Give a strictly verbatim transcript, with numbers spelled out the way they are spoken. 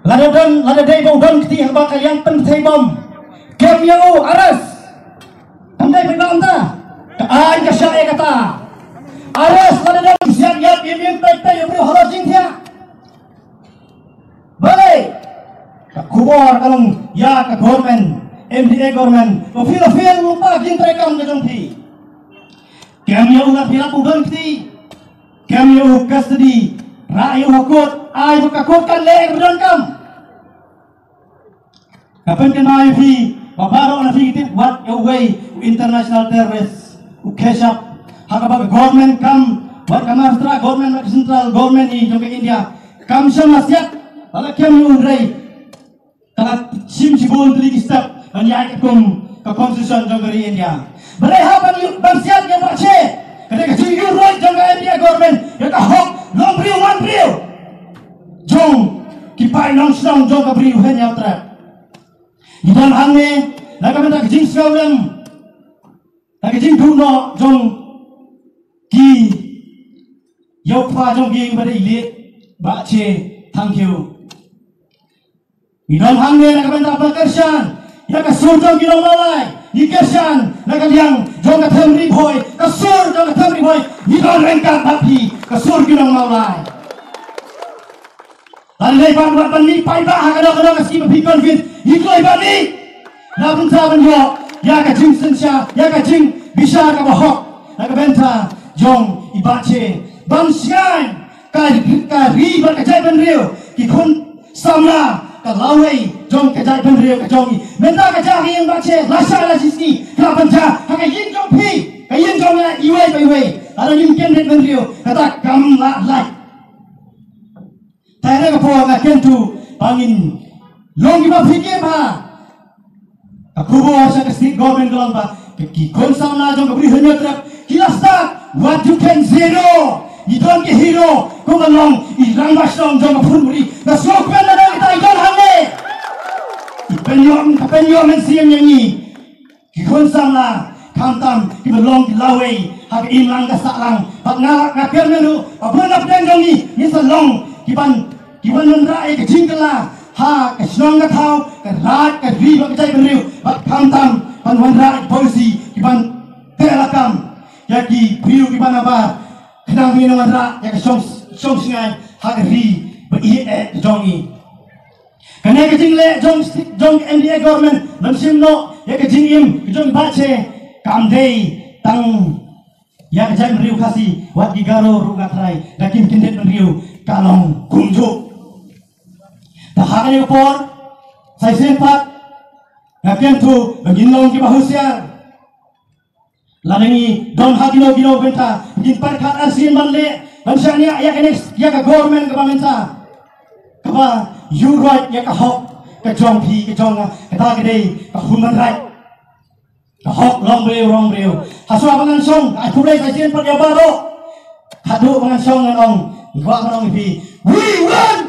Lada don, lada dei ba u don kti haba ka liang pynthei bom, kem ïa u, arrest. Kam dei phi ba ynda ka aiñ ka shah ïa kata. Arrest lada don ki siat ïap ïa ïa peit peit ïa briew halor jingthiah. Balei? Ka khubor ka long ïa ka government, M D A government, ba phi la fail lypa jingtrei kam ka jong phi. Kem ïa u lada phi lap u don kti. Kem ïa u custody, rah ïa u ha court, ai ba ka court kan leh ïa ka donkam. Ka pynkynmaw ïa phi ba baroh na phi ki tip wat ïa uwei u international terrorist, u Keshap, ha kaba ka government kam, wat ka Maharashtra government, wat ka central government i jong ka India, kam shym la siat ba la kem ïa u hynrei ka la shim shibun tylli ki step ban ïaid katkum ka constitution jong ka ri India. Balei hap ban ïa, ban siat ïa u Bah Che? Ka dei ka jingïuhroit jong ka India government ïa ka hok long briew man briew jong ki paid nongshong jong ka Bri u Hynñiewtrep. Ngi don hangne na ka bynta ka jingsngewlem, na ka jingduh noh jong ki ïa u kpa jong ki ba dei i late Bah Che Thangkhiew. Ngi don hangne na ka bynta ba kyrshan ïa ka sur jong ki nong Mawlai. Ngi kyrshan na ka liang jong ka them Ri Bhoi, ka sur jong ka them Ri Bhoi. Ngi don ryngkat bad phi, ka sur ki nong Mawlai. Lada dei ban, ban, ban mih paidbah ha kano kano ka skim ba phi convince, ngi kloi ban mih. Na bynta ban ïoh ïa ka jingsynshar, ïa ka jingbishar kaba hok na ka bynta jong i Bah Che. Ban shngaiñ ka, ka ri bad ka jaitbynriew, ki khun samla ka lawei jong ka jaitbynriew ka jong i. Mynta ka jaka ïing Bah Che, lashai lashisngi ka la pynjah ha ka ïing jong phi, ka ïing jong nga, iwei pa iwei. Lada ngim kyndit bynriew, kata kam lah lait. Te ha kane ka por nga kyntu ba ngin long kiba phi kyrpad. Ka khubor sha ka state government ka long ba ki khun samla jong ka Bri Hynñiewtrep ki la start, wat ju khein zero. Ngi don ki hero, kumba long i rangbah shnong jong ka Phunmuri. Nga sngewkmen lada kita i don hangne. I pynïoh, ka pynïoh mynsiem ïa ngi. Ki khun samla, khamtam kiba long ki lawei ha ka imlang ka sahlang. Bad nga, nga kyrmen ruh ba bun na pdeng jong ngi ngin sa long kiban, kiban wanrah ïa ka jingkylla ha ka shnong ka thaw, ka raid, ka ri bad ka jaitbynriew. Bad khamtam ban wanrah ïa ki policy kiban teh lakam ïa ki briew kiba nabar, khnang ba ngin wanrah ïa ka shong, shong shngaiñ ha ka ri ba ïeit eh ka jong ngi. Kane ka jingleh jong, jong ka M D A government ban shim noh ïa ka jingim ka jong Bah Che, kam dei tang ïa ka jaitbynriew Khasi, wat ki Garo ruh nga tharai da kim kyndit bynriew ka long kumjuh. Te ha kane ka por, sa shisien pat nga kyntu ba ngin long kiba husiar. Lada ngi don ha kino kino bynta, ngin pyrkhat arsien ban leh ban shaniah ïa ka next, ïa ka government kaba mynta, kaba ïuhroit ïa ka hok ka jong phi ka jong nga. Kata ka dei ka human right, ka hok long briew rong briew. Hashwa ba ngan shong, ai khublei sa shisien pat ïa baroh. Haduh ba ngan shong ngan ong, ngan kwah ban ong ïa phi, we want